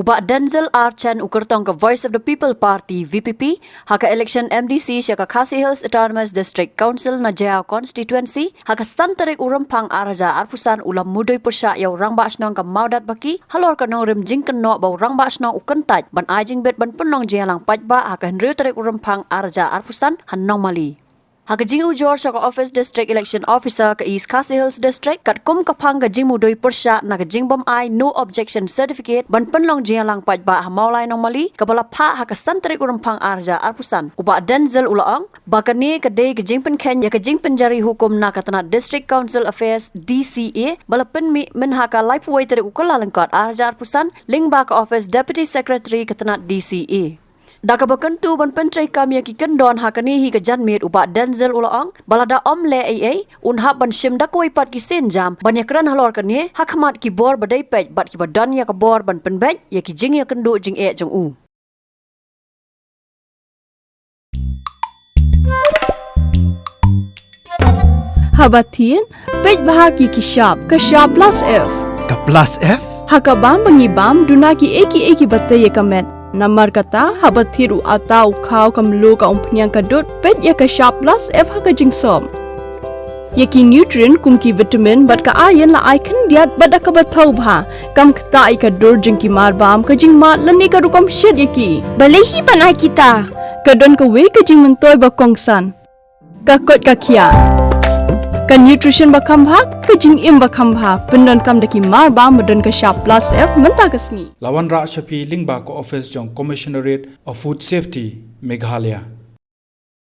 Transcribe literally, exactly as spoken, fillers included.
Bah Denzil R Chen, u kyrtong ka Voice of the People Party, V P P, ha ka election M D C sha ka Khasi Hills Autonomous District Council na Jaïaw Constituency, ha ka san tarik u Rymphang ar hajar arphew san, u la mudui pyrshah ïa u rangbah shnong ka Mawdatbaki halor ka nongrim jingkynnoh ba u rangbah shnong u kyntait ban ai jingbit ban pynlong jingïalang paidbah ha ka hynriew tarik u Rymphang ar hajar arphew san ha Nongmali. Ha ka jingujor sha ka office District Election Officer ka East Khasi Hills District, katkum ka phang ka jingmudui pyrshah na ka jingbym ai no objection certificate ban pynlong jingïalang paidbah ha Mawlai Nongmali, kaba la phah ha ka san tarik u Rymphang ar hajar arphew san, u Bah Denzil u la ong ba kane ka dei ka jingpynkheiñ ïa ka jingpynjari hukum na ka tnat District Council Affairs, D C A, ba la pynmih mynha ka laiphew wei tarik u Kyllalyngkot ar hajar arphew san, lyngba ka office Deputy Secretary ka tnat D C A. Da kaba kyntu ban pyntreikam ïa ki kyndon ha kane hi ka janmiet, u Bah Denzil u la ong ba lada ym leh ei ei, un hap ban shim da kawei pat ki sienjam ban ïakren halor kane ha khmat ki bor ba dei peit bad kiba don ïa ka bor ban pynbeit ïa ki jingïakynduh jingeh jong u. Haba thied, peit bha ki ki shap, ka shap plus F. Ka plus F? Ha ka bam ba ngi bam, duna ki ei ki ei kiba tei ïa ka met. Namar kata, haba thied u atta, u khaw, ka mluh, ka umphniang, ka dud, peit ïa ka shap plus F ha ka jingsop. Ïa ki nutrient kum ki vitamin bad ka iron la ai khyndiat bad da kaba thaw bha. Kam ktah ïa ka dur jong ki marbam, ka jingmad lane ka rukom shet ïa ki. Balei hi ban ai kita? Ka don kawei ka jingmyntoi ba kongsan. Ka koit ka khiah. Ka nutrition ba kham bha, ka jingim ba kham bha, pyndonkam da ki marbam ba don ka shap plus F mynta ka sngi. La wanrah sha phi lyngba ka office jong Commissionerate of Food Safety, Meghalaya.